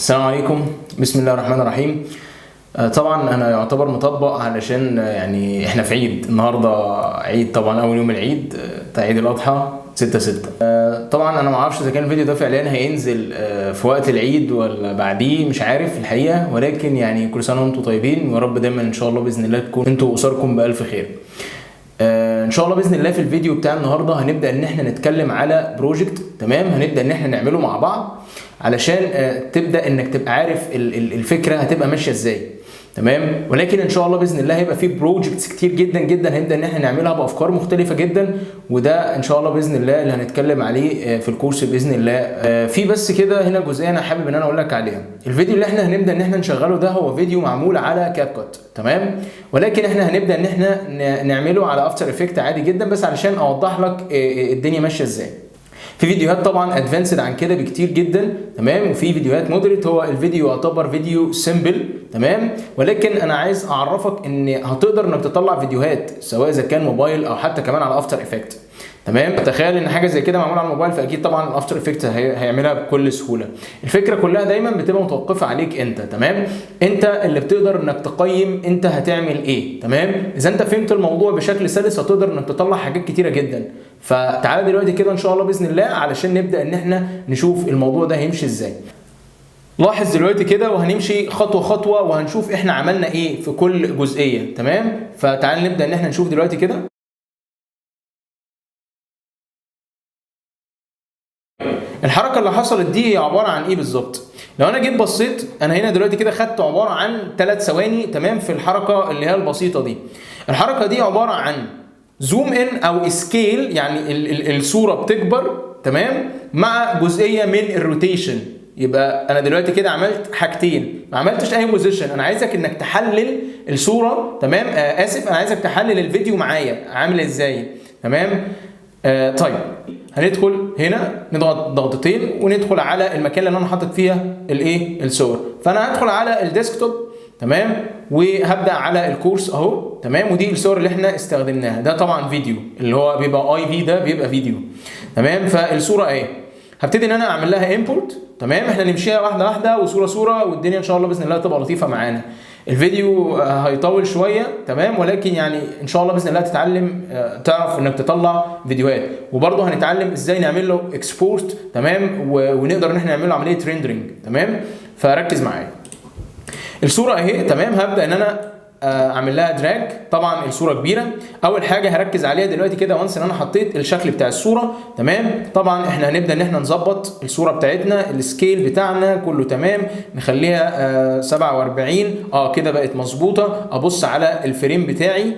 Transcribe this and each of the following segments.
السلام عليكم، بسم الله الرحمن الرحيم. طبعا انا يعتبر مطبق علشان يعني احنا في عيد النهارده، عيد طبعا اول يوم العيد، بتاع عيد الاضحى 6/6. طبعا انا ما اعرفش اذا كان الفيديو ده فعليا هينزل في وقت العيد ولا بعديه، مش عارف الحقيقة، ولكن يعني كل سنة وانتم طيبين، ويا رب دايما ان شاء الله باذن الله تكون انتوا واسركم بالف خير. ان شاء الله باذن الله في الفيديو بتاع النهارده هنبدا ان احنا نتكلم على project، تمام؟ هنبدا ان احنا نعمله مع بعض علشان تبدا انك تبقى عارف الفكرة هتبقى ماشية ازاي، تمام؟ ولكن ان شاء الله باذن الله هيبقى في projects كتير جدا جدا هنبدا ان احنا نعملها بافكار مختلفة جدا، وده ان شاء الله باذن الله اللي هنتكلم عليه في الكورس باذن الله. في بس كده هنا جزئية انا حابب ان انا اقول لك عليها. الفيديو اللي احنا هنبدا ان احنا نشغله ده هو فيديو معمول على CapCut، تمام؟ ولكن احنا هنبدا ان احنا نعمله على After Effects عادي جدا، بس علشان اوضح لك الدنيا ماشية ازاي. في فيديوهات طبعا advanced عن كده بكتير جدا، تمام؟ وفي فيديوهات moderate. هو الفيديو يعتبر فيديو simple، تمام؟ ولكن انا عايز اعرفك ان هتقدر انك تطلع فيديوهات سواء اذا كان موبايل او حتى كمان على After Effects، تمام؟ تخيل ان حاجة زي كده معمولة على الموبايل، فاكيد طبعا ال After Effects هيعملها بكل سهولة. الفكرة كلها دايما بتبقى متوقفه عليك انت، تمام؟ انت اللي بتقدر انك تقيم انت هتعمل ايه، تمام؟ اذا انت فهمت الموضوع بشكل سلس هتقدر انك تطلع حاجات كتيرة جدا. فتعالى دلوقتي كده ان شاء الله باذن الله علشان نبدا ان احنا نشوف الموضوع ده هيمشي ازاي. لاحظ دلوقتي كده وهنمشي خطوة خطوة وهنشوف احنا عملنا ايه في كل جزئية، تمام؟ فتعال نبدا ان احنا نشوف دلوقتي كده. الحركة اللي حصلت دي هي عبارة عن ايه بالظبط؟ لو انا جيت بصيت انا هنا دلوقتي كده خدت عبارة عن 3 ثواني، تمام؟ في الحركة اللي هي البسيطة دي. الحركة دي عبارة عن zoom in او scale، يعني الصورة بتكبر، تمام؟ مع جزئية من ال rotation. يبقى انا دلوقتي كده عملت حاجتين، ما عملتش اي position. انا عايزك انك تحلل الصورة، تمام؟ اسف، انا عايزك تحلل الفيديو معايا عامل ازاي، تمام؟ طيب هندخل هنا نضغط ضغطتين وندخل على المكان اللي انا حاطط فيها الايه الصور. فانا هدخل على ال desktop، تمام؟ وهبدا على الكورس اهو، تمام؟ ودي الصور اللي احنا استخدمناها. ده طبعا فيديو اللي هو بيبقى اي في، ده بيبقى فيديو، تمام؟ فالصورة اهي، هبتدي ان انا اعمل لها import، تمام؟ احنا نمشيها واحدة واحدة وصوره صوره، والدنيا ان شاء الله باذن الله تبقى لطيفة معانا. الفيديو هيطول شوية، تمام؟ ولكن يعني ان شاء الله باذن الله تتعلم، تعرف انك تطلع فيديوهات، وبرضه هنتعلم ازاي نعمل له export، تمام؟ ونقدر ان احنا نعمل له عملية rendering، تمام؟ فركز معايا. الصورة اهي، تمام؟ هبدا ان انا اعمل لها drag. طبعا الصورة كبيرة. اول حاجة هركز عليها دلوقتي كده once ان انا حطيت الشكل بتاع الصورة، تمام؟ طبعا احنا هنبدا ان احنا نظبط الصورة بتاعتنا، ال scale بتاعنا كله تمام، نخليها 47، كده بقت مظبوطة. ابص على ال frame بتاعي،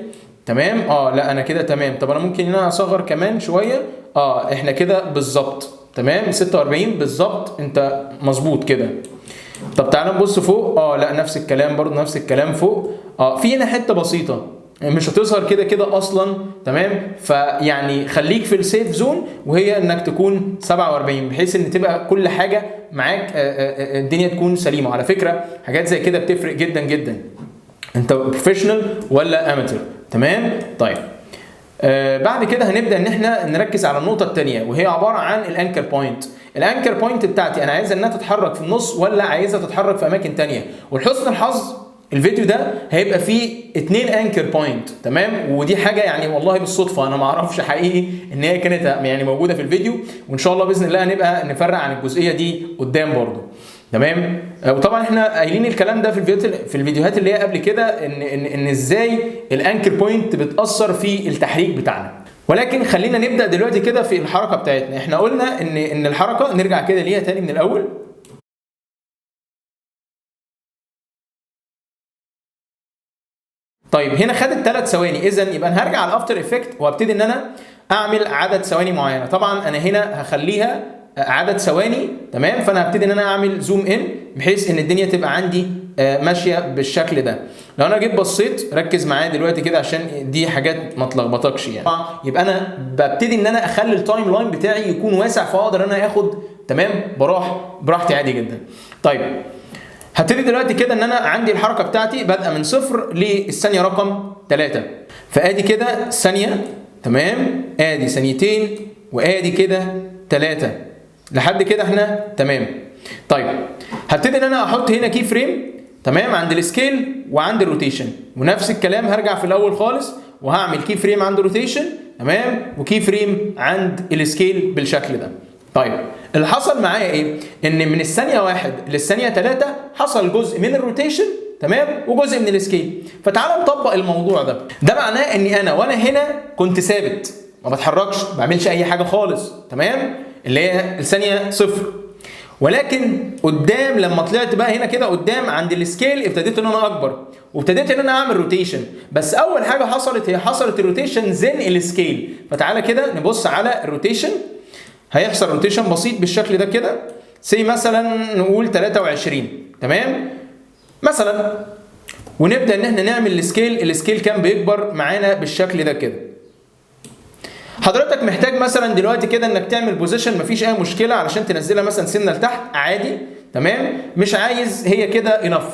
تمام؟ لا انا كده تمام. طب انا ممكن ان انا اصغر كمان شوية، احنا كده بالظبط، تمام؟ 46 بالظبط، انت مظبوط كده. طب تعالى نبص فوق، لا نفس الكلام برضو، نفس الكلام فوق. في هنا حتة بسيطة مش هتظهر كده كده اصلا، تمام؟ فيعني خليك في ال safe zone، وهي انك تكون 47، بحيث ان تبقى كل حاجة معاك، الدنيا تكون سليمة. على فكرة حاجات زي كده بتفرق جدا جدا، انت professional ولا amateur، تمام؟ طيب بعد كده هنبدا ان احنا نركز على النقطة الثانية، وهي عبارة عن ال anchor point. ال anchor point بتاعتي انا عايزها انها تتحرك في النص ولا عايزها تتحرك في اماكن ثانية؟ ولحسن الحظ الفيديو ده هيبقى فيه 2 anchor point، تمام؟ ودي حاجة يعني والله بالصدفة، انا ما اعرفش حقيقي ان هي كانت يعني موجودة في الفيديو، وان شاء الله باذن الله هنبقى نفرق عن الجزئية دي قدام برضو، تمام؟ وطبعا احنا قايلين الكلام ده في الفيديوهات اللي هي قبل كده، ان ازاي ال anchor point بتاثر في التحريك بتاعنا. ولكن خلينا نبدا دلوقتي كده في الحركة بتاعتنا. احنا قلنا ان الحركة نرجع كده ليها تاني من الاول. طيب هنا خدت 3 ثواني، اذا يبقى انا هرجع على ال After Effects وابتدي ان انا اعمل عدد ثواني معينة. طبعا انا هنا هخليها عدد ثواني، تمام؟ فانا هبتدي ان انا اعمل zoom in بحيث ان الدنيا تبقى عندي ماشية بالشكل ده. لو انا جيت بصيت، ركز معايا دلوقتي كده عشان دي حاجات ما تلخبطكش يعني. يبقى انا ببتدي ان انا اخلي ال timeline بتاعي يكون واسع، فاقدر ان انا اخد، تمام، براحتي عادي جدا. طيب هبتدي دلوقتي كده ان انا عندي الحركة بتاعتي بادئه من 0 للثانيه رقم 3، فادي كده ثانية، تمام؟ ادي ثانيتين، وادي كده 3، لحد كده احنا تمام. طيب هبتدي ان انا احط هنا key frame، تمام، عند ال scale وعند ال rotation، ونفس الكلام هرجع في الاول خالص وهعمل key frame عند ال rotation، تمام، و key frame عند ال scale بالشكل ده. طيب اللي حصل معايا ايه؟ ان من الثانية 1 للثانيه 3 حصل جزء من ال rotation، تمام، وجزء من ال scale. فتعال نطبق الموضوع ده. ده معناه اني انا وانا هنا كنت ثابت، ما بتحركش، ما بعملش اي حاجة خالص، تمام، اللي هي الثانية 0. ولكن قدام لما طلعت بقى هنا كده قدام عند ال scale ابتديت ان انا اكبر، وابتديت ان انا اعمل rotation. بس اول حاجة حصلت هي حصلت ال rotation then ال scale. فتعالى كده نبص على ال rotation، هيحصل rotation بسيط بالشكل ده كده، say مثلا نقول 23، تمام، مثلا، ونبدا ان احنا نعمل ال scale. ال scale كان بيكبر معانا بالشكل ده كده. حضرتك محتاج مثلا دلوقتي كده انك تعمل position، مفيش اي مشكلة، علشان تنزلها مثلا سنة لتحت عادي، تمام، مش عايز هي كده enough،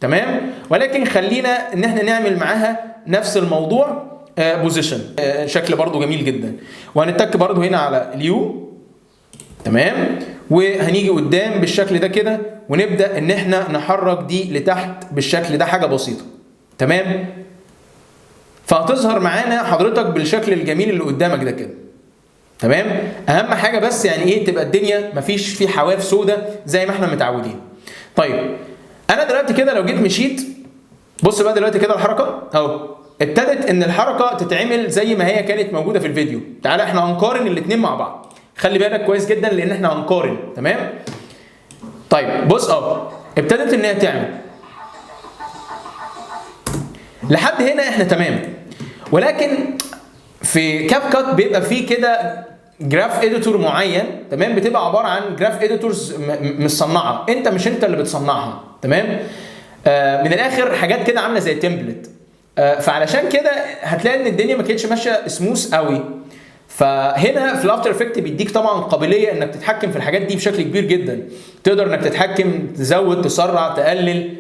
تمام، ولكن خلينا ان احنا نعمل معاها نفس الموضوع position، شكل برضو جميل جدا. وهنتك برضو هنا على ال U، تمام، وهنيجي قدام بالشكل ده كده، ونبدا ان احنا نحرك دي لتحت بالشكل ده، حاجة بسيطة، تمام. فهتظهر معانا حضرتك بالشكل الجميل اللي قدامك ده كده، تمام. اهم حاجة بس يعني ايه تبقى الدنيا مفيش في حواف سودة زي ما احنا متعودين. طيب انا دلوقتي كده لو جيت مشيت، بص بقى دلوقتي كده الحركة اهو ابتدت ان الحركة تتعمل زي ما هي كانت موجودة في الفيديو. تعالى احنا هنقارن الاثنين مع بعض، خلي بالك كويس جدا لان احنا هنقارن، تمام. طيب بص اهو ابتدت ان هي تعمل لحد هنا احنا تمام، ولكن في CapCut بيبقى فيه كده graph editor معين، تمام، بتبقى عبارة عن graph editors مصنعه، انت مش انت اللي بتصنعها، تمام. من الاخر حاجات كده عامله زي template، فعلشان كده هتلاقي ان الدنيا ما كانتش ماشية سموث قوي. فهنا في ال After Effect بيديك طبعا قابلية انك تتحكم في الحاجات دي بشكل كبير جدا، تقدر انك تتحكم، تزود، تسرع، تقلل،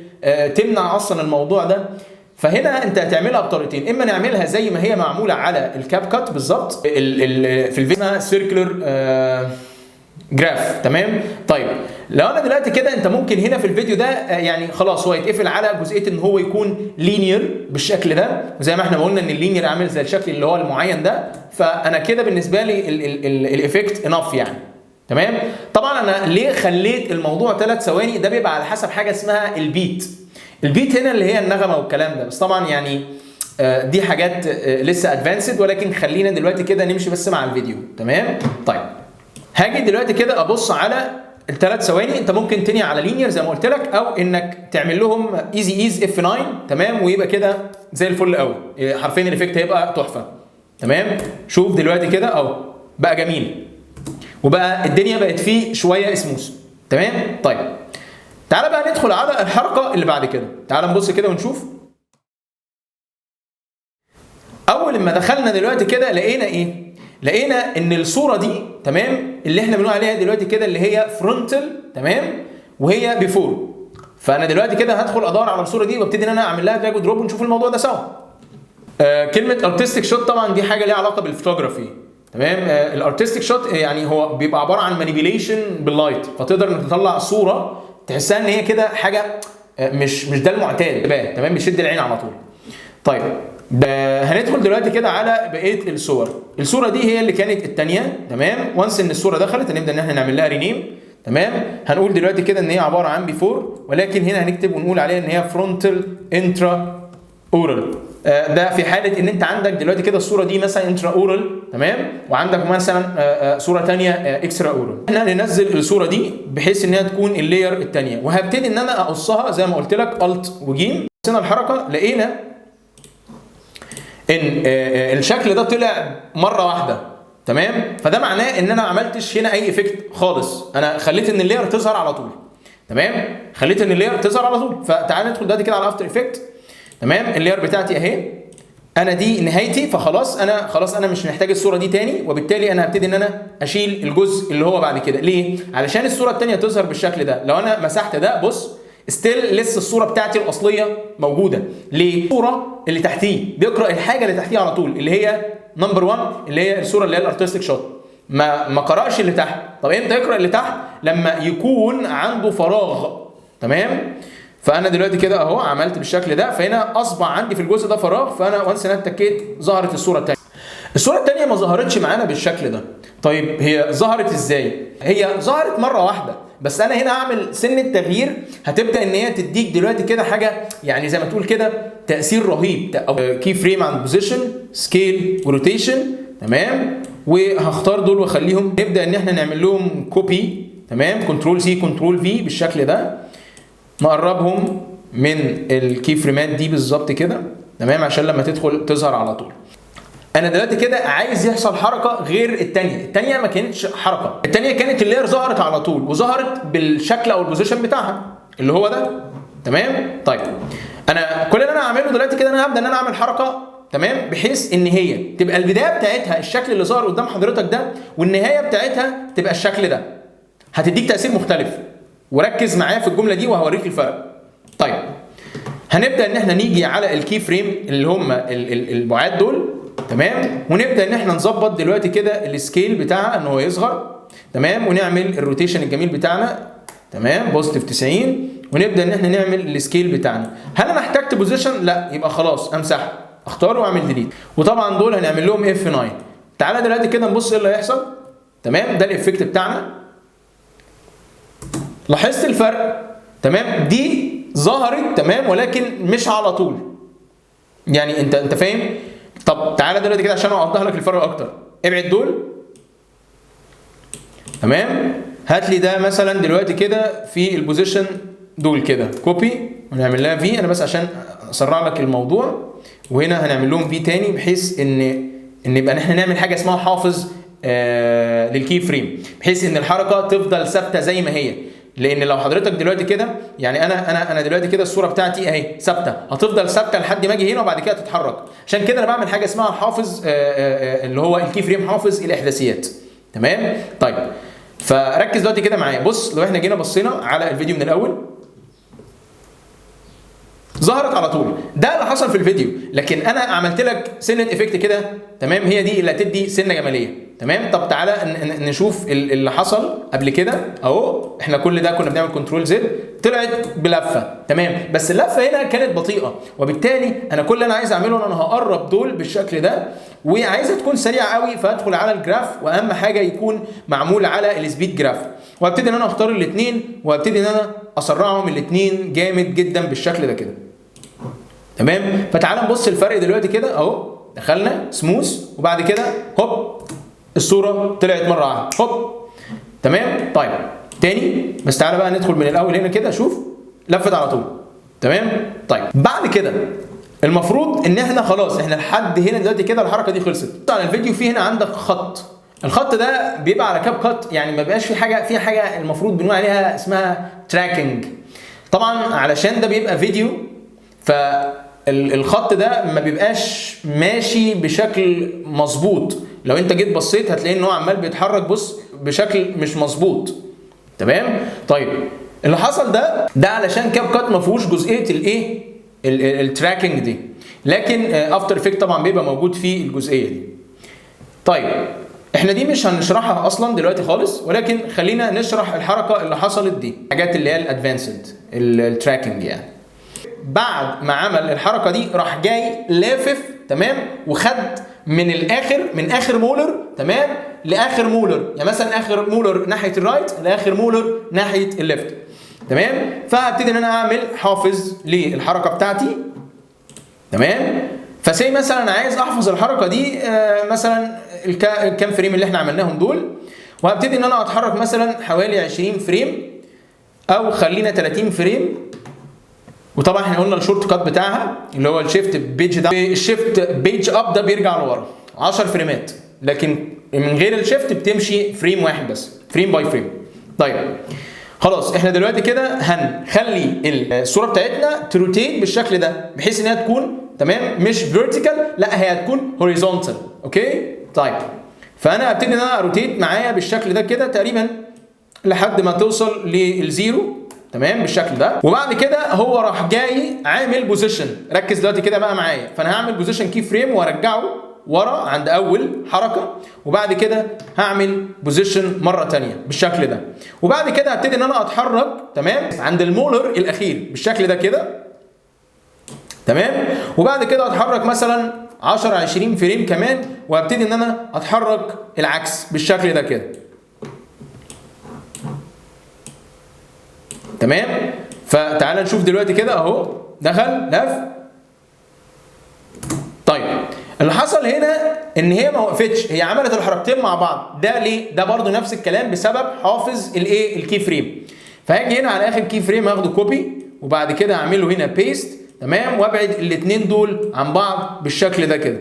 تمنع اصلا الموضوع ده. فهنا انت هتعملها بطريقتين، اما نعملها زي ما هي معمولة على ال CapCut بالظبط، في الفيديو اسمها circular graph، تمام. طيب لو انا دلوقتي كده انت ممكن هنا في الفيديو ده يعني خلاص هو يتقفل على جزئية ان هو يكون linear بالشكل ده، وزي ما احنا ما قلنا ان ال linear عامل زي الشكل اللي هو المعين ده، فانا كده بالنسبة لي ال effect enough يعني، تمام. طبعا انا ليه خليت الموضوع 3 ثواني؟ ده بيبقى على حسب حاجة اسمها ال beat. ال beat هنا اللي هي النغمة والكلام ده، بس طبعا يعني دي حاجات لسه advanced، ولكن خلينا دلوقتي كده نمشي بس مع الفيديو، تمام. طيب هاجي دلوقتي كده ابص على الثلاث ثواني، انت ممكن تني على linear زي ما قلت لك، او انك تعمل لهم easy ease F 9، تمام، ويبقى كده زي الفل قوي، حرفيا ال effect هيبقى تحفة، تمام. شوف دلوقتي كده اهو بقى جميل، وبقى الدنيا بقت فيه شوية سموث، تمام. طيب تعالى بقى ندخل على الحركة اللي بعد كده، تعالى نبص كده ونشوف. اول ما دخلنا دلوقتي كده لقينا ايه؟ لقينا ان الصورة دي، تمام، اللي احنا بنقول عليها دلوقتي كده اللي هي frontal، تمام، وهي before. فانا دلوقتي كده هدخل ادور على الصورة دي وابتدي ان انا اعمل لها drag drop ونشوف الموضوع ده سوا. كلمة artistic shot طبعا دي حاجة ليها علاقة بالفوتوغرافي، تمام. ال artistic shot يعني هو بيبقى عبارة عن manipulation بال light، فتقدر انك تطلع صوره تحسها ان هي كده حاجة مش ده المعتاد، تمام، بيشد العين على طول. طيب هندخل دلوقتي كده على بقية الصور. الصورة دي هي اللي كانت الثانية، تمام. once ان الصورة دخلت هنبدا ان احنا نعمل لها rename، تمام. هنقول دلوقتي كده ان هي عبارة عن before، ولكن هنا هنكتب ونقول عليها ان هي frontal intra oral. ده في حاله ان انت عندك دلوقتي كده الصورة دي مثلا intra oral، تمام، وعندك مثلا صوره ثانية extra oral. احنا هننزل الصورة دي بحيث انها تكون ال layer الثانية، وهبتدي ان انا اقصها زي ما قلت لك Alt وجيم. بصينا الحركة لقينا ان الشكل ده طلع مرة واحدة، تمام. فده معناه ان انا ما عملتش هنا اي effect خالص، انا خليت ان ال layer تظهر على طول، تمام، خليت ان ال layer تظهر على طول. فتعال ندخل دلوقتي كده على After Effect، تمام. ال layer بتاعتي اهي، انا دي نهايتي، فخلاص انا خلاص انا مش محتاج الصورة دي تاني، وبالتالي انا هبتدي ان انا اشيل الجزء اللي هو بعد كده. ليه؟ علشان الصورة التانية تظهر بالشكل ده. لو انا مسحت ده بص still لسه الصورة بتاعتي الاصلية موجودة. ليه؟ الصورة اللي تحتيه بيقرا الحاجة اللي تحتيه على طول، اللي هي number 1، اللي هي الصورة اللي هي ال artistic shot. ما قراش اللي تحت. طب امتى يقرا اللي تحت؟ لما يكون عنده فراغ. تمام؟ فانا دلوقتي كده اهو عملت بالشكل ده، فهنا اصبح عندي في الجزء ده فراغ، فانا once انا اتكيت ظهرت الصورة الثانية. الصورة الثانية ما ظهرتش معانا بالشكل ده. طيب هي ظهرت ازاي؟ هي ظهرت مرة واحدة بس، انا هنا هعمل سنة تغيير هتبدا ان هي تديك دلوقتي كده حاجة، يعني زي ما تقول كده تاثير رهيب. key frame عند position، scale و rotation. تمام؟ وهختار دول واخليهم، نبدا ان احنا نعمل لهم copy. تمام؟ control C control V بالشكل ده، نقربهم من ال key frame ات دي بالظبط كده. تمام؟ عشان لما تدخل تظهر على طول. انا دلوقتي كده عايز يحصل حركة غير الثانية، الثانية ما كانتش حركة، الثانية كانت ال layer ظهرت على طول وظهرت بالشكل او ال position بتاعها اللي هو ده. تمام؟ طيب انا كل اللي انا هعمله دلوقتي كده، انا هبدا ان انا اعمل حركة، تمام، بحيث ان هي تبقى البداية بتاعتها الشكل اللي ظهر قدام حضرتك ده، والنهاية بتاعتها تبقى الشكل ده. هتديك تاثير مختلف، وركز معايا في الجملة دي وهوريك الفرق. طيب هنبدا ان احنا نيجي على ال key frame اللي هم البعاد دول. تمام؟ ونبدا ان احنا نظبط دلوقتي كده ال scale بتاعها ان هو يصغر. تمام؟ ونعمل ال rotation الجميل بتاعنا. تمام؟ positive 90، ونبدا ان احنا نعمل ال scale بتاعنا. هل انا احتجت position؟ لا، يبقى خلاص امسحه، اختاره واعمل delete. وطبعا دول هنعمل لهم F 9. تعالى دلوقتي كده نبص ايه اللي هيحصل. تمام؟ ده ال effect بتاعنا. لاحظت الفرق؟ تمام؟ دي ظهرت، تمام، ولكن مش على طول. يعني انت فاهم؟ طب تعالى دلوقتي كده عشان اوضح لك الفرق اكتر. ابعد دول. تمام؟ هات لي ده مثلا دلوقتي كده في ال position دول كده، copy ونعمل لها V. انا بس عشان اسرع لك الموضوع، وهنا هنعمل لهم V تاني بحيث ان يبقى احنا نعمل حاجة اسمها حافظ لل key frame، بحيث ان الحركة تفضل ثابتة زي ما هي. لان لو حضرتك دلوقتي كده، يعني انا دلوقتي كده الصورة بتاعتي اهي ثابته، هتفضل ثابتة لحد ما اجي هنا وبعد كده تتحرك. عشان كده انا بعمل حاجة اسمها الحافظ، اللي هو ال key frame، حافظ الاحداثيات. تمام؟ طيب فركز دلوقتي كده معايا. بص لو احنا جينا بصينا على الفيديو من الاول، ظهرت على طول. ده اللي حصل في الفيديو، لكن انا عملت لك سنة effect كده. تمام؟ هي دي اللي هتدي سنة جمالية. تمام؟ طب تعالى نشوف اللي حصل قبل كده اهو. احنا كل ده كنا بنعمل control Z، طلعت بلفه. تمام؟ بس اللفة هنا كانت بطيئه، وبالتالي انا كل اللي انا عايز اعمله ان انا هقرب دول بالشكل ده، وعايزها تكون سريعة قوي، فادخل على ال graph، واهم حاجة يكون معمول على ال speed graph، وابتدي ان انا اختار الاثنين، وابتدي ان انا اسرعهم الاثنين جامد جدا بالشكل ده كده. تمام؟ فتعال نبص الفرق دلوقتي كده اهو. دخلنا سموث، وبعد كده هوب الصورة طلعت مرة واحدة هوب. تمام؟ طيب تاني، بس تعالى بقى ندخل من الاول هنا كده، شوف لفت على طول. تمام؟ طيب بعد كده المفروض ان احنا خلاص احنا لحد هنا دلوقتي كده الحركة دي خلصت. طبعا الفيديو فيه هنا عندك خط، الخط ده بيبقى على CapCut، يعني ما بيبقاش في حاجة، في حاجة المفروض بنقول عليها اسمها tracking. طبعا علشان ده بيبقى فيديو، فالخط ده ما بيبقاش ماشي بشكل مظبوط. لو انت جيت بصيت هتلاقي ان هو عمال بيتحرك، بص، بشكل مش مظبوط. تمام؟ طيب اللي حصل ده علشان CapCut ما فيهوش جزئية الايه، ال tracking دي، لكن After Effect طبعا بيبقى موجود فيه الجزئية دي. طيب احنا دي مش هنشرحها اصلا دلوقتي خالص، ولكن خلينا نشرح الحركة اللي حصلت دي، الحاجات اللي هي ال advanced، ال tracking يعني. بعد ما عمل الحركة دي راح جاي لافف، تمام، وخد من الاخر، من اخر molar، تمام، لاخر molar، يعني مثلا اخر molar ناحية ال right لاخر molar ناحية ال left. تمام؟ فهبتدي ان انا اعمل حافظ للحركة بتاعتي. تمام؟ ف say مثلا عايز احفظ الحركة دي، مثلا الكام frame اللي احنا عملناهم دول، وهبتدي ان انا اتحرك مثلا حوالي 20 frame او خلينا 30 frame. وطبعا احنا قلنا ال shortcut بتاعها اللي هو ال shift page down، ال shift page up ده بيرجع لورا 10 frame ات، لكن من غير ال shift بتمشي frame واحد بس، frame by frame. طيب خلاص احنا دلوقتي كده هنخلي الصورة بتاعتنا ت rotate بالشكل ده، بحيث انها تكون، تمام، مش vertical، لا هي هتكون horizontal. okay؟ طيب فانا هبتدي ان انا ا rotate معايا بالشكل ده كده تقريبا لحد ما توصل لل zero. تمام؟ بالشكل ده. وبعد كده هو راح جاي عامل position. ركز دلوقتي كده بقى معايا. فانا هعمل position key frame وارجعه ورا. ورا عند اول حركة، وبعد كده هعمل position مرة ثانية بالشكل ده، وبعد كده هبتدي ان انا اتحرك، تمام، عند ال molar الاخير بالشكل ده كده، تمام. وبعد كده اتحرك مثلا 10 20 frame كمان، وابتدي ان انا اتحرك العكس بالشكل ده كده، تمام. فتعال نشوف دلوقتي كده اهو، دخل لف. طيب اللي حصل هنا ان هي ما وقفتش، هي عملت الحركتين مع بعض. ده ليه؟ ده برضو نفس الكلام بسبب حافظ الايه؟ ال key frame. فهاجي هنا على اخر key frame هاخده copy، وبعد كده هعمله هنا paste، تمام، وابعد الاثنين دول عن بعض بالشكل ده كده،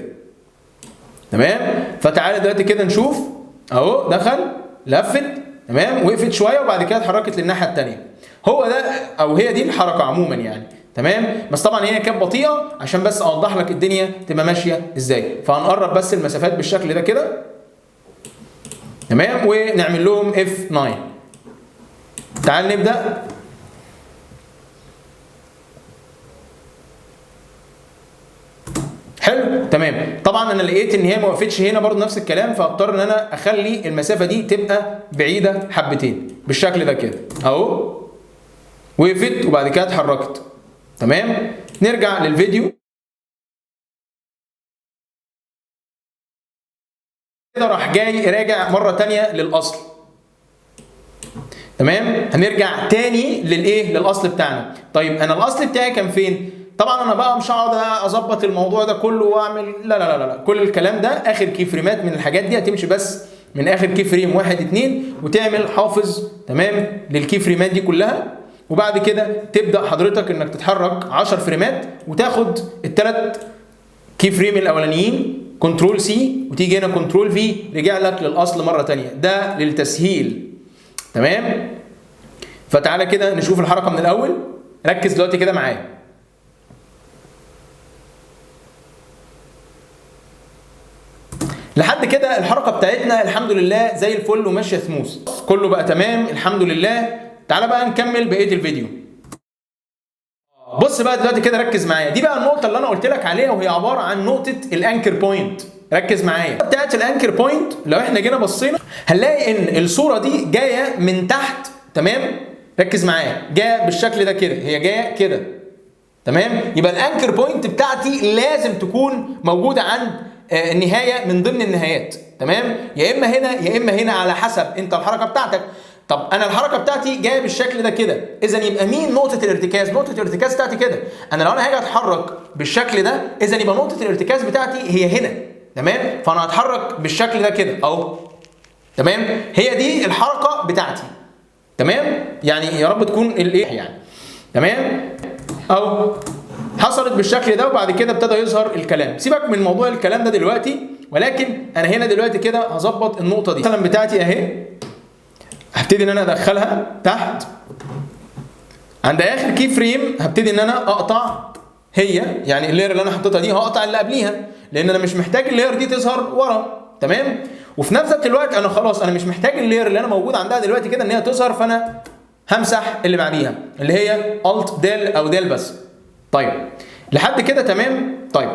تمام. فتعالى دلوقتي كده نشوف اهو، دخل لفت، تمام، وقفت شوية وبعد كده اتحركت للناحيه الثانية. هو ده او هي دي الحركة عموما يعني، تمام. بس طبعا هي كانت بطيئه عشان بس اوضح لك الدنيا تبقى ماشية ازاي. فهنقرب بس المسافات بالشكل ده كده، تمام، ونعمل لهم F9. تعال نبدا. حلو، تمام. طبعا انا لقيت ان هي ما وقفتش هنا برضو نفس الكلام، فاضطر ان انا اخلي المسافة دي تبقى بعيدة حبتين بالشكل ده كده اهو، وقفت وبعد كده اتحركت، تمام. نرجع للفيديو كده، راح جاي راجع مرة تانية للاصل، تمام. هنرجع تاني للايه؟ للاصل بتاعنا. طيب انا الاصل بتاعي كان فين؟ طبعا انا بقى مش هقعد اظبط الموضوع ده كله واعمل لا لا لا لا، كل الكلام ده اخر key frame ات من الحاجات دي هتمشي بس من اخر key frame 1 2 وتعمل حافظ، تمام، لل key frame ات دي كلها. وبعد كده تبدا حضرتك انك تتحرك 10 frame ات وتاخد الثلاث key frame الاولانيين control C وتيجي هنا control V، رجع لك للاصل مرة ثانية. ده للتسهيل، تمام. فتعالى كده نشوف الحركة من الاول، ركز دلوقتي كده معايا. لحد كده الحركة بتاعتنا الحمد لله زي الفل وماشية سموث، كله بقى تمام الحمد لله. تعالى بقى نكمل بقية الفيديو. بص بقى دلوقتي كده ركز معايا، دي بقى النقطة اللي انا قلت لك عليها، وهي عبارة عن نقطة ال anchor point. ركز معايا بتاعت ال anchor point. لو احنا جينا بصينا هنلاقي ان الصورة دي جاية من تحت، تمام. ركز معايا، جاية بالشكل ده كده، هي جاية كده، تمام. يبقى ال anchor point بتاعتي لازم تكون موجودة عند النهاية من ضمن النهايات، تمام، يا اما هنا يا اما هنا على حسب انت الحركة بتاعتك. طب انا الحركة بتاعتي جاية بالشكل ده كده، اذا يبقى مين نقطة الارتكاز؟ نقطة الارتكاز بتاعتي كده. انا لو انا هاجي اتحرك بالشكل ده، اذا يبقى نقطة الارتكاز بتاعتي هي هنا، تمام. فانا هتحرك بالشكل ده كده اهو، تمام. هي دي الحركة بتاعتي، تمام. يعني يا رب تكون الايه يعني، تمام، اهو حصلت بالشكل ده. وبعد كده ابتدى يظهر الكلام. سيبك من موضوع الكلام ده دلوقتي، ولكن انا هنا دلوقتي كده هظبط النقطة دي مثلا بتاعتي اهي، هبتدي ان انا ادخلها تحت عند اخر key frame. هبتدي ان انا اقطع هي، يعني ال layer اللي انا حطيتها دي هقطع اللي قبليها، لان انا مش محتاج ال layer دي تظهر ورا، تمام. وفي نفس الوقت انا خلاص انا مش محتاج ال layer اللي انا موجود عندها دلوقتي كده ان هي تظهر، فانا همسح اللي بعديها اللي هي Alt del او del بس. طيب لحد كده تمام. طيب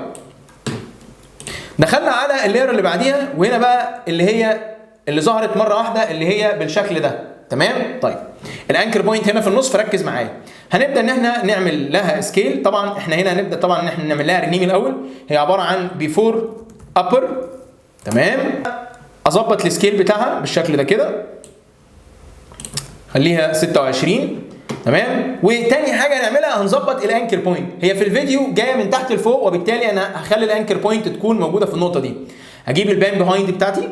دخلنا على ال layer اللي بعديها، وهنا بقى اللي هي اللي ظهرت مرة واحدة اللي هي بالشكل ده، تمام. طيب ال anchor point هنا في النص، فركز معايا. هنبدا ان احنا نعمل لها scale. طبعا احنا هنا هنبدا طبعا ان احنا نعمل لها rename الاول، هي عبارة عن before upper، تمام. اظبط ال scale بتاعها بالشكل ده كده، خليها 26، تمام. وتاني حاجة هنعملها هنظبط ال anchor point. هي في الفيديو جاية من تحت لفوق، وبالتالي انا هخلي ال anchor point تكون موجودة في النقطة دي. هجيب ال pan behind بتاعتي،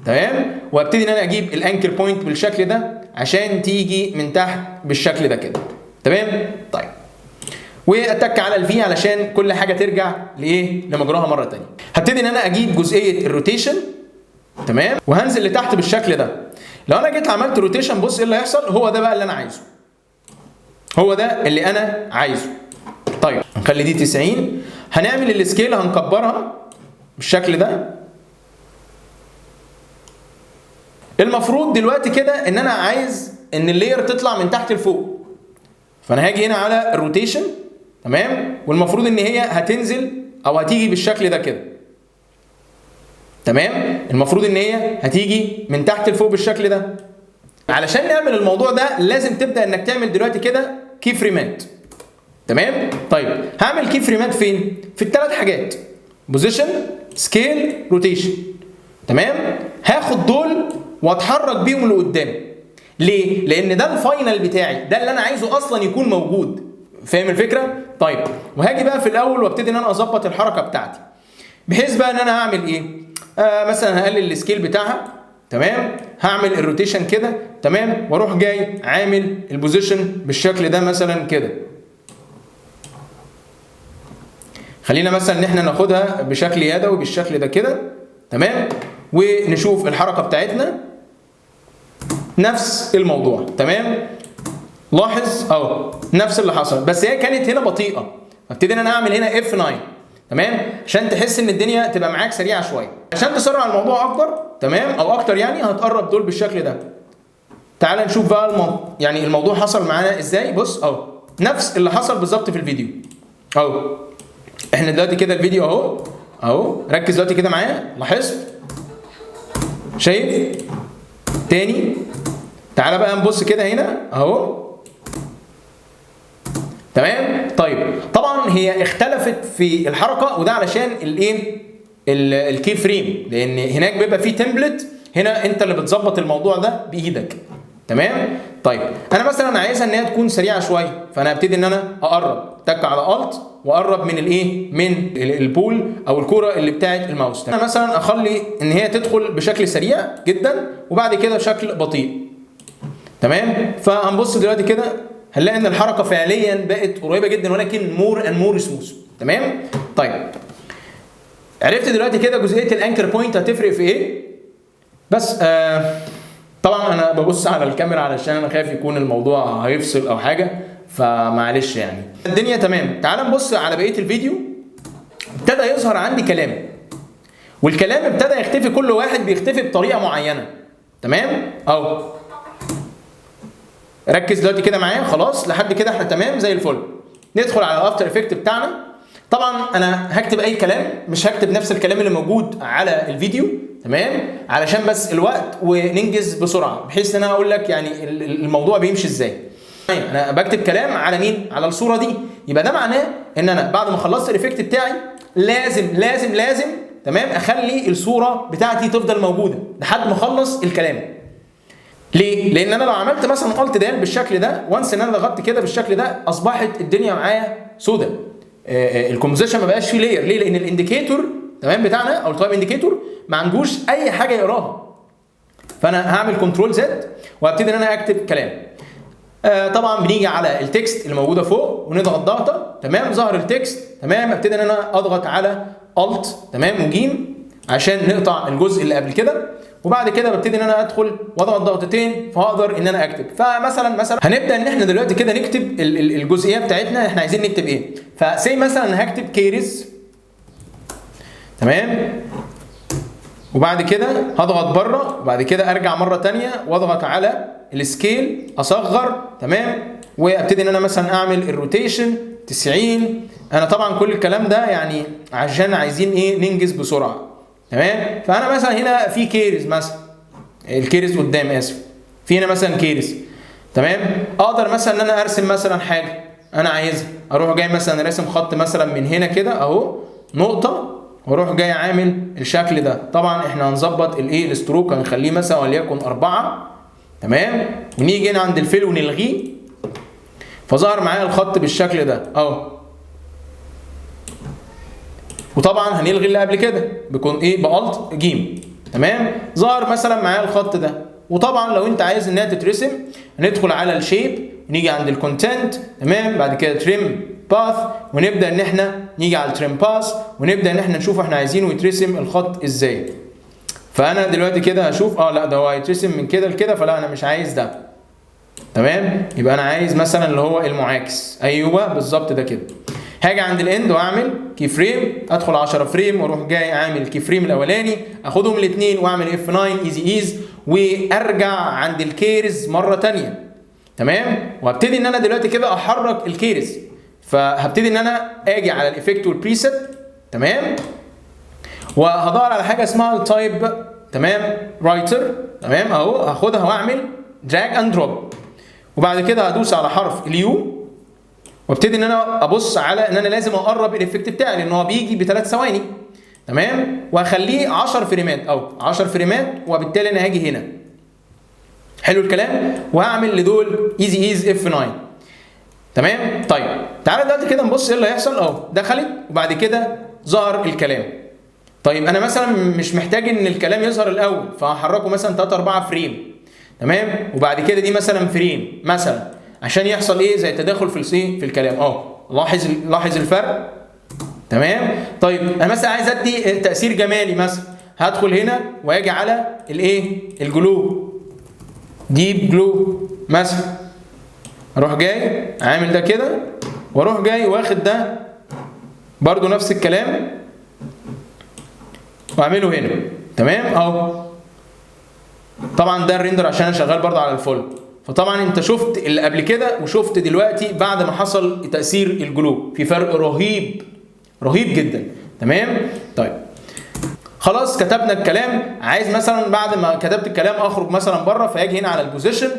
تمام، وابتدي ان انا اجيب ال anchor point بالشكل ده عشان تيجي من تحت بالشكل ده كده، تمام. طيب واتك على ال V علشان كل حاجة ترجع لايه؟ لمجراها مرة ثانية. هبتدي ان انا اجيب جزئية ال rotation، تمام، وهنزل لتحت بالشكل ده. لو انا جيت عملت rotation بص ايه اللي هيحصل. هو ده بقى اللي انا عايزه، هو ده اللي انا عايزه. طيب هنخلي دي 90، هنعمل ال scale هنكبرها بالشكل ده. المفروض دلوقتي كده ان انا عايز ان ال layer تطلع من تحت لفوق، فانا هاجي هنا على ال rotation، تمام، والمفروض ان هي هتنزل او هتيجي بالشكل ده كده. تمام؟ المفروض ان هي هتيجي من تحت لفوق بالشكل ده. علشان نعمل الموضوع ده لازم تبدا انك تعمل دلوقتي كده key frame ات. تمام؟ طيب هعمل key frame ات فين؟ في الثلاث حاجات: position، scale، rotation. تمام؟ هاخد دول واتحرك بيهم لقدام. ليه؟ لان ده ال final بتاعي، ده اللي انا عايزه اصلا يكون موجود. فاهم الفكرة؟ طيب وهاجي بقى في الاول وابتدي ان انا اظبط الحركة بتاعتي، بحيث بقى ان انا هعمل ايه؟ مثلا هقلل ال scale بتاعها، تمام؟ هعمل ال rotation كده، تمام؟ واروح جاي عامل ال position بالشكل ده مثلا كده. خلينا مثلا ان احنا ناخدها بشكل يدوي بالشكل ده كده، تمام؟ ونشوف الحركة بتاعتنا نفس الموضوع. تمام؟ لاحظ اهو نفس اللي حصل، بس هي كانت هنا بطيئه، فابتدي ان انا اعمل هنا F9. تمام؟ عشان تحس ان الدنيا تبقى معاك سريعة شوية. عشان تسرع الموضوع اكبر، تمام، او اكتر يعني، هتقرب دول بالشكل ده. تعال نشوف بقى يعني الموضوع حصل معانا ازاي. بص اهو نفس اللي حصل بالظبط في الفيديو اهو. احنا دلوقتي كده الفيديو اهو اهو، ركز دلوقتي كده معايا، لاحظت؟ شايف؟ تاني تعالى بقى نبص كده هنا اهو. تمام؟ طيب طبعا هي اختلفت في الحركة، وده علشان الايه؟ ال key frame، لان هناك بيبقى فيه template، هنا انت اللي بتظبط الموضوع ده بايدك. تمام؟ طيب انا مثلا عايزها ان هي تكون سريعة شوية، فانا هبتدي ان انا اقرب، تك على Alt واقرب من الايه؟ من ال ball او الكورة اللي بتاعت الماوس. انا مثلا اخلي ان هي تدخل بشكل سريع جدا وبعد كده بشكل بطيء. تمام؟ فهنبص دلوقتي كده هنلاقي ان الحركة فعليا بقت قريبه جدا، ولكن more and more smooth. تمام؟ طيب عرفت دلوقتي كده جزئية ال anchor point هتفرق في ايه؟ بس طبعا انا ببص على الكاميرا علشان انا خايف يكون الموضوع هيفصل او حاجة، فمعلش يعني الدنيا تمام. تعال نبص على بقية الفيديو. ابتدى يظهر عندي كلام، والكلام ابتدى يختفي، كل واحد بيختفي بطريقة معينة. تمام؟ اهو ركز دلوقتي كده معايا، خلاص لحد كده احنا تمام زي الفل. ندخل على ال After Effect بتاعنا. طبعا انا هكتب اي كلام، مش هكتب نفس الكلام اللي موجود على الفيديو، تمام؟ علشان بس الوقت وننجز بسرعة، بحيث ان انا اقول لك يعني الموضوع بيمشي ازاي. انا بكتب كلام على مين؟ على الصورة دي. يبقى ده معناه ان انا بعد ما خلصت ال effect بتاعي لازم لازم لازم، تمام، اخلي الصورة بتاعتي تفضل موجودة لحد ما اخلص الكلام. ليه؟ لان انا لو عملت مثلا Alt دال بالشكل ده، once ان انا ضغطت كده بالشكل ده، اصبحت الدنيا معايا سودا، ال composition ما بقاش فيه layer. ليه؟ لان ال indicator، تمام، بتاعنا او ال time indicator ما عندوش اي حاجة يقراها. فانا هعمل control Z وهبتدي ان انا اكتب كلام. طبعا بنيجي على ال text اللي موجودة فوق ونضغط ضغطه، تمام، ظهر ال text، تمام. ابتدي ان انا اضغط على Alt، تمام، وجيم عشان نقطع الجزء اللي قبل كده، وبعد كده ببتدي ان انا ادخل واضغط ضغطتين فهقدر ان انا اكتب. فمثلا هنبدا ان احنا دلوقتي كده نكتب الجزئية بتاعتنا، احنا عايزين نكتب ايه. ف say مثلا هكتب caries، تمام، وبعد كده هضغط بره، وبعد كده ارجع مرة ثانية واضغط على ال scale اصغر، تمام، وابتدي ان انا مثلا اعمل ال rotation 90. انا طبعا كل الكلام ده يعني عشان عايزين ايه؟ ننجز بسرعة. تمام. فانا مثلا هنا في caries، مثلا ال caries قدام، اسف، في هنا مثلا caries، تمام. اقدر مثلا ان انا ارسم مثلا حاجة انا عايزها، اروح جاي مثلا راسم خط مثلا من هنا كده اهو نقطة، واروح جاي عامل الشكل ده. طبعا احنا هنظبط الايه؟ ال stroke هنخليه مثلا وليكن 4، تمام، ونيجي هنا عند ال fill ونلغيه، فظهر معايا الخط بالشكل ده اهو. وطبعا هنلغي اللي قبل كده بيكون ايه؟ ب Alt جيم، تمام. ظهر مثلا معايا الخط ده. وطبعا لو انت عايز انها تترسم هندخل على ال shape ونيجي عند ال content، تمام، بعد كده trim path، ونبدا ان احنا نيجي على ال trim path ونبدا ان احنا نشوف احنا عايزينه يترسم الخط ازاي. فانا دلوقتي كده هشوف لا ده هو هيترسم من كده لكده، فلا انا مش عايز ده، تمام، يبقى انا عايز مثلا اللي هو المعاكس، ايوه بالظبط ده كده. هاجي عند ال end واعمل key frame، ادخل 10 frame واروح جاي عامل key frame الاولاني، اخدهم الاثنين واعمل F9 easy ease، وارجع عند ال caries مرة ثانية، تمام، وابتدي ان انا دلوقتي كده احرك ال caries. فهبتدي ان انا اجي على ال effect وال preset، تمام، وهدور على حاجة اسمها ال type، تمام، writer، تمام، اهو هاخدها واعمل drag and drop، وبعد كده هدوس على حرف ال U وابتدي ان انا ابص على ان انا لازم اقرب ال effect بتاعي لان هو بيجي ب3 ثواني، تمام، وهخليه 10 فريمات او 10 فريمات، وبالتالي انا هاجي هنا. حلو الكلام. وهعمل لدول easy ease F 9. تمام. طيب، تعالى دلوقتي كده نبص ايه اللي هيحصل. اهو دخلت وبعد كده ظهر الكلام. طيب، انا مثلا مش محتاج ان الكلام يظهر الاول، فهحركه مثلا 3 4 frame، تمام، وبعد كده دي مثلا frame مثلا عشان يحصل ايه؟ زي تداخل في الايه؟ في الكلام. اهو لاحظ لاحظ الفرق. تمام. طيب، انا مثلا عايز ادي تاثير جمالي مثلا، هدخل هنا واجي على الايه؟ ال glow، deep glow مثلا، اروح جاي عامل ده كده واروح جاي واخد ده برضو نفس الكلام واعمله هنا. تمام، اهو. طبعا ده ال render عشان انا شغال برضو على ال full. فطبعا انت شفت اللي قبل كده وشفت دلوقتي بعد ما حصل تاثير ال glow، في فرق رهيب رهيب جدا. تمام. طيب، خلاص كتبنا الكلام. عايز مثلا بعد ما كتبت الكلام اخرج مثلا بره، فاجي هنا على ال position،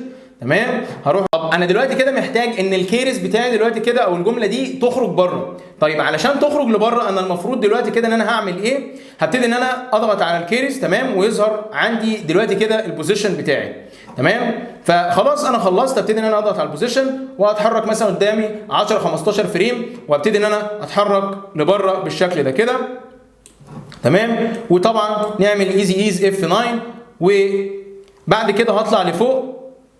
تمام، هروح. طب انا دلوقتي كده محتاج ان ال keys بتاعي دلوقتي كده او الجملة دي تخرج بره. طيب، علشان تخرج لبره انا المفروض دلوقتي كده ان انا هعمل ايه؟ هبتدي ان انا اضغط على ال keys، تمام، ويظهر عندي دلوقتي كده ال position بتاعي. تمام. فخلاص انا خلصت، ابتدي ان انا اضغط على ال position واتحرك مثلا قدامي 10 15 frame وابتدي ان انا اتحرك لبره بالشكل ده كده. تمام. وطبعا نعمل easy ease F 9 وبعد كده هطلع لفوق.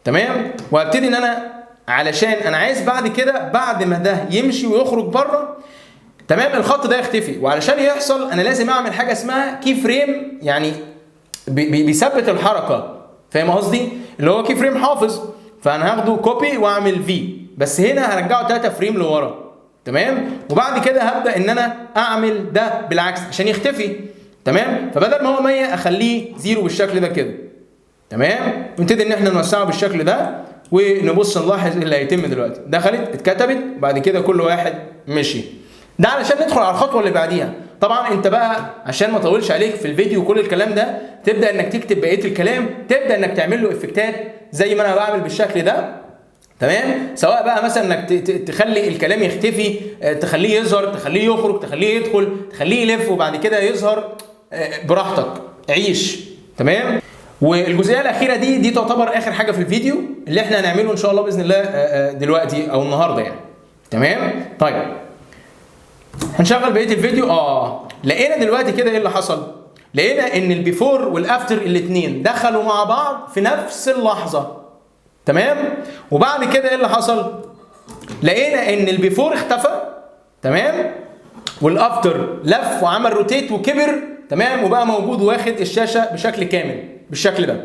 تمام. وابتدي ان انا علشان انا عايز بعد كده بعد ما ده يمشي ويخرج بره، تمام، الخط ده يختفي. وعلشان يحصل انا لازم اعمل حاجة اسمها key frame، يعني بيثبت الحركه، فاهم قصدي؟ اللي هو key frame حافظ. فانا هاخده copy واعمل V، بس هنا هرجعه 3 frame لورا. تمام. وبعد كده هبدا ان انا اعمل ده بالعكس عشان يختفي. تمام. فبدل ما هو 100 اخليه zero بالشكل ده كده. تمام. ونبتدي ان احنا نوسعه بالشكل ده ونبص نلاحظ اللي هيتم دلوقتي. دخلت، اتكتبت، وبعد كده كل واحد مشي. ده علشان ندخل على الخطوة اللي بعديها. طبعا انت بقى عشان ما اطولش عليك في الفيديو كل الكلام ده، تبدا انك تكتب بقية الكلام، تبدا انك تعمل له افكتات زي ما انا بعمل بالشكل ده. تمام. سواء بقى مثلا انك تخلي الكلام يختفي، تخليه يظهر، تخليه يخرج، تخليه يدخل، تخليه يلف وبعد كده يظهر، براحتك عيش. تمام. والجزئيه الاخيرة دي تعتبر اخر حاجة في الفيديو اللي احنا هنعمله ان شاء الله باذن الله دلوقتي او النهارده يعني. تمام. طيب، هنشغل بقية الفيديو. لقينا دلوقتي كده ايه اللي حصل؟ لقينا ان ال before وال after الاثنين دخلوا مع بعض في نفس اللحظه. تمام. وبعد كده ايه اللي حصل؟ لقينا ان ال before اختفى، تمام، وال after لف وعمل rotate وكبر، تمام، وبقى موجود واخد الشاشة بشكل كامل بالشكل ده.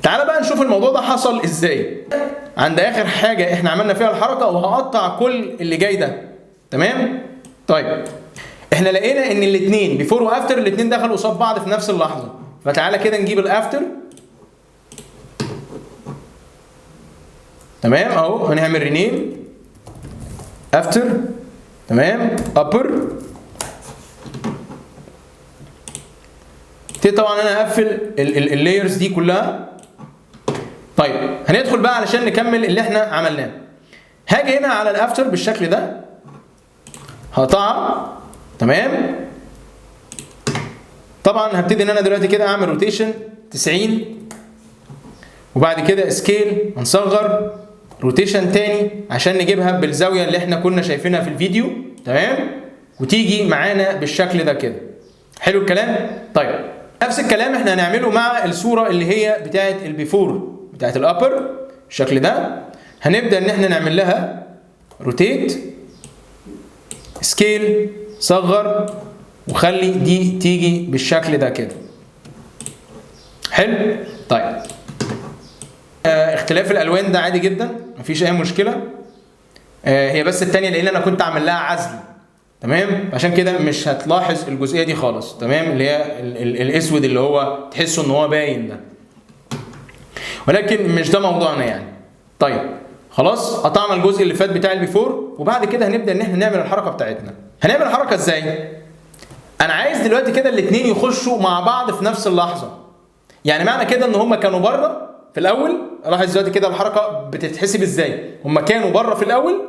تعال بقى نشوف الموضوع ده حصل ازاي. عند اخر حاجة احنا عملنا فيها الحركه، وهقطع كل اللي جاي ده. تمام. طيب، احنا لقينا ان الاثنين before و after الاثنين دخلوا قصاد بعض في نفس اللحظه. فتعالى كده نجيب ال after. تمام، اهو هنعمل rename after، تمام، upper. طبعا انا هقفل ال layers دي كلها. طيب، هندخل بقى علشان نكمل اللي احنا عملناه. هاجي هنا على ال after بالشكل ده، هقطعها. تمام. طبعا هبتدي ان انا دلوقتي كده اعمل rotation 90 وبعد كده scale، هنصغر rotation تاني عشان نجيبها بالزاوية اللي احنا كنا شايفينها في الفيديو. تمام. وتيجي معانا بالشكل ده كده. حلو الكلام. طيب، نفس الكلام احنا هنعمله مع الصورة اللي هي بتاعه ال before بتاعه ال upper بالشكل ده. هنبدا ان احنا نعمل لها rotate، scale، صغر وخلي دي تيجي بالشكل ده كده. حلو. طيب، اختلاف الالوان ده عادي جدا، مفيش اي مشكلة. هي بس التانية لان انا كنت عامل لها عزل. تمام، عشان كده مش هتلاحظ الجزئية دي خالص. تمام، اللي هي الاسود اللي هو تحسه ان هو باين ده، ولكن مش ده موضوعنا يعني. طيب، خلاص قطعنا الجزء اللي فات بتاع ال before، وبعد كده هنبدا ان احنا نعمل الحركة بتاعتنا. هنعمل الحركة ازاي؟ انا عايز دلوقتي كده الاثنين يخشوا مع بعض في نفس اللحظة. يعني معنى كده ان هم كانوا بره في الاول. لاحظ دلوقتي كده الحركة بتتحسب ازاي، هم كانوا بره في الاول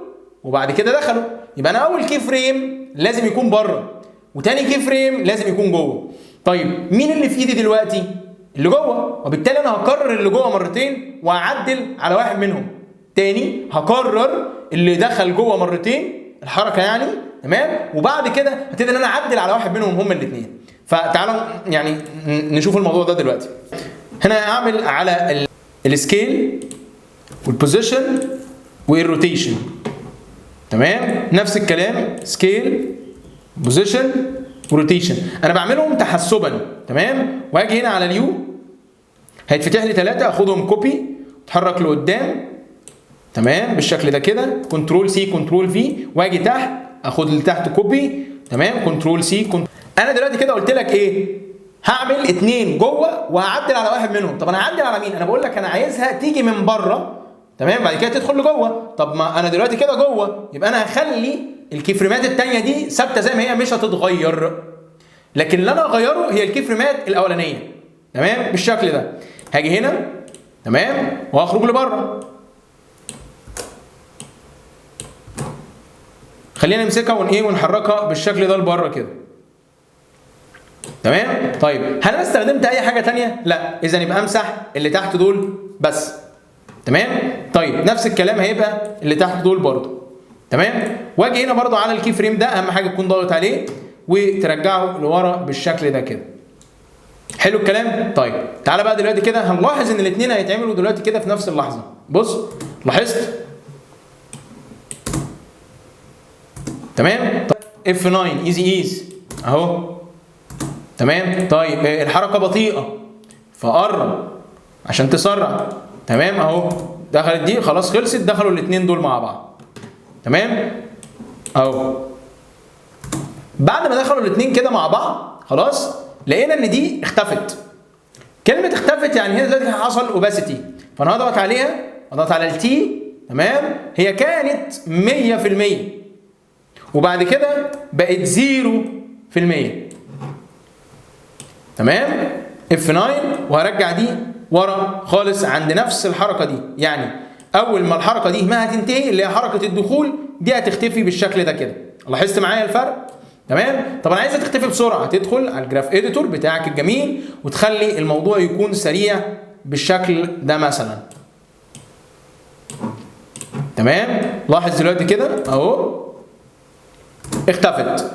وبعد كده دخلوا، يبقى انا اول key frame لازم يكون بره وتاني key frame لازم يكون جوه. طيب مين اللي في ايدي دلوقتي؟ اللي جوه، وبالتالي انا هكرر اللي جوه مرتين واعدل على واحد منهم. تاني هكرر اللي دخل جوه مرتين الحركة يعني، تمام، وبعد كده هبتدي ان انا اعدل على واحد منهم هما الاثنين. فتعالوا يعني نشوف الموضوع ده دلوقتي. هنا هعمل على ال scale وال position وال rotation، تمام، نفس الكلام scale position و rotation، انا بعملهم تحسبا، تمام. واجي هنا على ال U هيتفتح لي 3، اخدهم copy اتحرك لقدام، تمام، بالشكل ده كده، control C control V، واجي تحت اخد اللي تحت copy، تمام، control C. انا دلوقتي كده قلت لك ايه؟ هعمل 2 جوه وهعدل على واحد منهم. طب انا هعدل على مين؟ انا بقول لك انا عايزها تيجي من بره، تمام، بعد كده تدخل لجوه. طب ما انا دلوقتي كده جوه، يبقى انا هخلي ال key frame ات الثانية دي ثابتة زي ما هي مش هتتغير، لكن اللي انا هغيره هي ال key frame ات الاولانية، تمام، بالشكل ده. هاجي هنا، تمام، وهخرج لبره. خلينا نمسكها ون ونحركها بالشكل ده لبره كده، تمام. طيب هل انا استخدمت اي حاجة ثانية؟ لا، اذا يبقى امسح اللي تحت دول بس، تمام. طيب نفس الكلام هيبقى اللي تحت دول برضو، تمام. واجي هنا برضو على ال key frame ده، اهم حاجة تكون ضاغط عليه وترجعه لورا بالشكل ده كده. حلو الكلام. طيب تعالى بقى دلوقتي كده هنلاحظ ان الاثنين هيتعملوا دلوقتي كده في نفس اللحظة. بص، لاحظت؟ تمام. F9 easy ease اهو، تمام. طيب الحركة بطيئه فقرب عشان تسرع، تمام، اهو دخلت دي خلاص خلصت، دخلوا الاثنين دول مع بعض، تمام اهو. بعد ما دخلوا الاثنين كده مع بعض خلاص لقينا ان دي اختفت. كلمة اختفت يعني هنا دلوقتي حصل opacity، فانا هضغط عليها، هضغط على ال T، تمام، هي كانت 100% وبعد كده بقت 0%، تمام. F9 وهرجع دي ورا خالص عند نفس الحركة دي، يعني اول ما الحركة دي ما هتنتهي اللي هي حركة الدخول دي هتختفي بالشكل ده كده. لاحظت معايا الفرق؟ تمام. طب انا عايزها تختفي بسرعة، تدخل على ال graph editor بتاعك الجميل وتخلي الموضوع يكون سريع بالشكل ده مثلا، تمام. لاحظ دلوقتي كده اهو اختفت.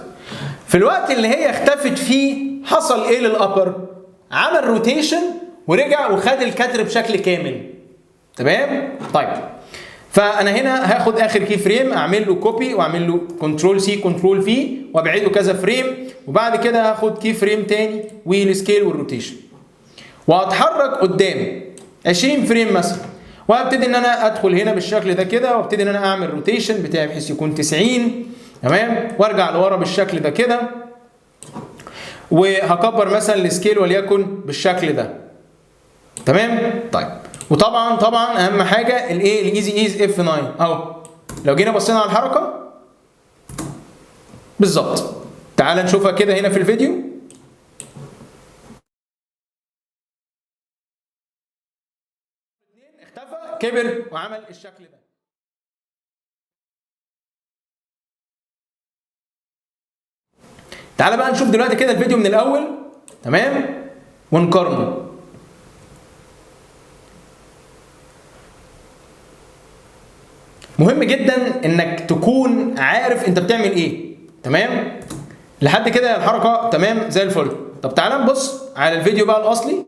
في الوقت اللي هي اختفت فيه حصل ايه لل upper؟ عمل rotation ورجع وخد الكادر بشكل كامل، تمام. طيب فانا هنا هاخد اخر key frame اعمل له copy واعمل له control C control V وابعده كذا frame، وبعد كده هاخد key frame تاني وال scale وال rotation وهتحرك قدام 20 frame مثلا، وهبتدي ان انا ادخل هنا بالشكل ده كده وابتدي ان انا اعمل rotation بتاعي بحيث يكون 90، تمام، وارجع لورا بالشكل ده كده، وهكبر مثلا ال scale وليكن بالشكل ده، تمام. طيب وطبعا طبعا اهم حاجة الايه؟ ال easy ease F9 اهو. لو جينا بصينا على الحركة بالظبط، تعال نشوفها كده هنا في الفيديو. اختفى، كبر وعمل الشكل ده. تعال بقى نشوف دلوقتي كده الفيديو من الاول، تمام، ونقارنه. مهم جدا انك تكون عارف انت بتعمل ايه، تمام. لحد كده الحركة تمام زي الفل. طب تعال نبص على الفيديو بقى الاصلي.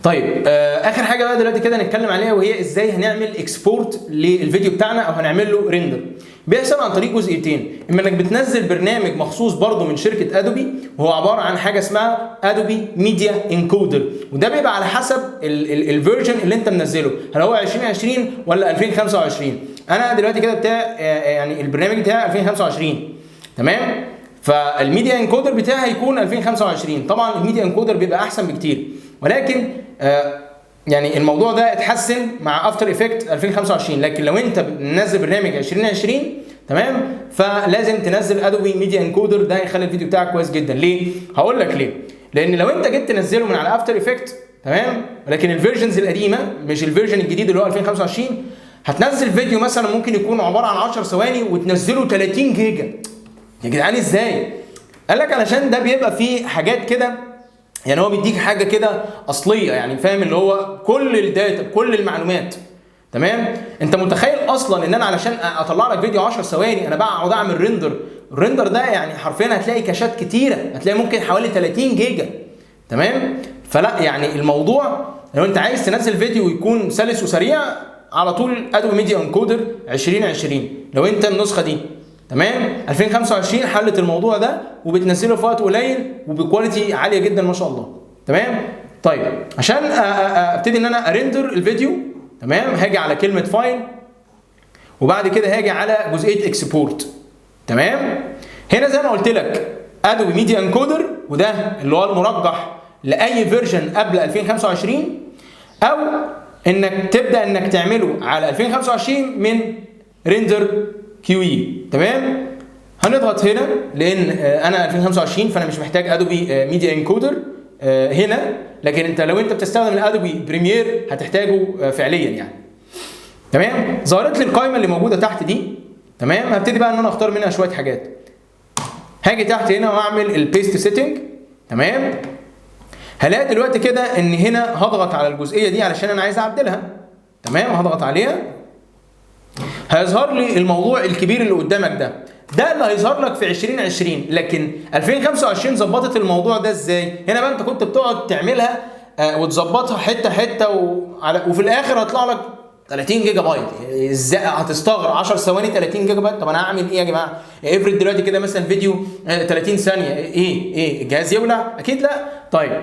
طيب اخر حاجة بقى دلوقتي كده نتكلم عليها، وهي ازاي هنعمل export للفيديو بتاعنا او هنعمل له render. بيحصل عن طريق جزئيتين، اما انك بتنزل برنامج مخصوص برضه من شركة Adobe، وهو عبارة عن حاجة اسمها Adobe Media Encoder، وده بيبقى على حسب ال version اللي انت منزله، هل هو 2020 ولا 2025. انا دلوقتي كده بتاع يعني البرنامج بتاعي 2025، تمام؟ فال media encoder بتاعي هيكون 2025. طبعا ال media encoder بيبقى احسن بكتير، ولكن يعني الموضوع ده اتحسن مع After Effects 2025. لكن لو انت منزل برنامج 2020، تمام، فلازم تنزل Adobe Media Encoder، ده هيخلي الفيديو بتاعك كويس جدا. ليه؟ هقول لك ليه. لان لو انت جيت تنزله من على After Effects، تمام، ولكن ال versions القديمة مش ال version الجديد اللي هو 2025، هتنزل فيديو مثلا ممكن يكون عبارة عن 10 ثواني وتنزله 30 جيجا. يا جدعان ازاي؟ قال لك علشان ده بيبقى فيه حاجات كده، يعني هو بيديك حاجة كده اصلية، يعني فاهم، اللي هو كل ال data، كل المعلومات، تمام؟ انت متخيل اصلا ان انا علشان اطلع لك فيديو 10 ثواني انا بقعد اعمل render؟ ال render ده يعني حرفيا هتلاقي كاشات كتيره، هتلاقي ممكن حوالي 30 جيجا، تمام؟ فلا، يعني الموضوع لو انت عايز تنزل فيديو يكون سلس وسريع على طول Adobe Media Encoder 2020 لو انت النسخة دي، تمام. 2025 حلت الموضوع ده وبتنزله في وقت قليل وب quality عالية جدا ما شاء الله، تمام؟ طيب، عشان ابتدي ان انا ا render الفيديو، تمام، هاجي على كلمة file وبعد كده هاجي على جزئية export، تمام؟ هنا زي ما قلت لك Adobe Media Encoder، وده اللي هو المرجح لاي version قبل 2025، او انك تبدا انك تعمله على 2025 من Render QE، تمام؟ هنضغط هنا لان انا 2025، فانا مش محتاج Adobe Media Encoder هنا، لكن انت لو انت بتستخدم ال Adobe Premiere هتحتاجه فعليا يعني، تمام؟ ظهرت لي القائمة اللي موجودة تحت دي، تمام؟ هبتدي بقى ان انا اختار منها شوية حاجات. هاجي تحت هنا واعمل ال paste setting، تمام؟ هلاقي دلوقتي كده ان هنا هضغط على الجزئية دي علشان انا عايز اعدلها، تمام؟ هضغط عليها، هيظهر لي الموضوع الكبير اللي قدامك ده. ده اللي هيظهر لك في 2020، لكن 2025 ظبطت الموضوع ده ازاي؟ هنا بقى انت كنت بتقعد تعملها وتظبطها حتة حتة وفي الاخر هيطلع لك 30 جيجا بايت. ازاي؟ هتستغرب، 10 ثواني 30 جيجا بايت، طب انا هعمل ايه يا جماعة؟ افرض دلوقتي كده مثلا فيديو 30 ثانيه، ايه الجهاز يولع؟ اكيد لا. طيب،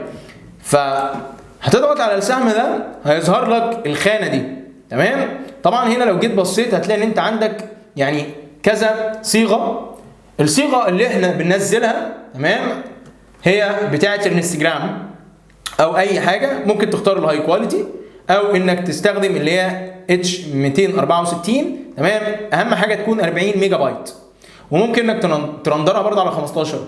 فهتضغط على السهم ده، هيظهر لك الخانة دي، تمام؟ طبعا هنا لو جيت بصيت هتلاقي ان انت عندك يعني كذا صيغه. الصيغة اللي احنا بننزلها، تمام، هي بتاعه الانستجرام او اي حاجه، ممكن تختار ال high quality او انك تستخدم اللي هي H 264، تمام؟ اهم حاجة تكون 40 ميجا بايت، وممكن انك ترندرها برضه على 15.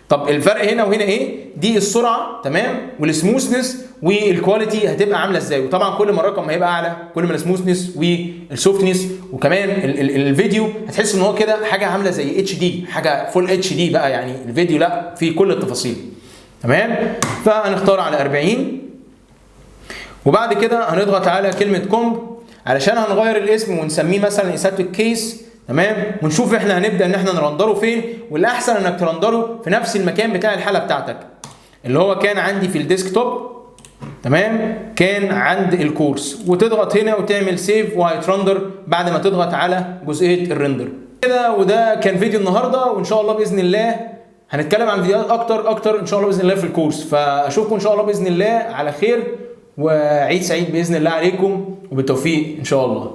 طب الفرق هنا وهنا ايه؟ دي السرعه، تمام، وال smoothness وال quality هتبقى عامله ازاي. وطبعا كل ما الرقم هيبقى اعلى كل ما ال smoothness وال softness وكمان ال الفيديو هتحس ان هو كده حاجة عامله زي HD، حاجة full HD بقى، يعني الفيديو لا في كل التفاصيل، تمام؟ فهنختار على 40، وبعد كده هنضغط على كلمة comp علشان هنغير الاسم ونسميه مثلا aseptic case، تمام؟ ونشوف احنا هنبدا ان احنا نرندره فين، والاحسن انك ترندره في نفس المكان بتاع الحالة بتاعتك اللي هو كان عندي في ال desktop، تمام، كان عند الكورس، وتضغط هنا وتعمل save وهيترندر بعد ما تضغط على جزئية ال render كده. وده كان فيديو النهارده، وان شاء الله باذن الله هنتكلم عن فيديوهات اكتر اكتر ان شاء الله باذن الله في الكورس. فاشوفكم ان شاء الله باذن الله على خير، وعيد سعيد باذن الله عليكم، وبالتوفيق ان شاء الله.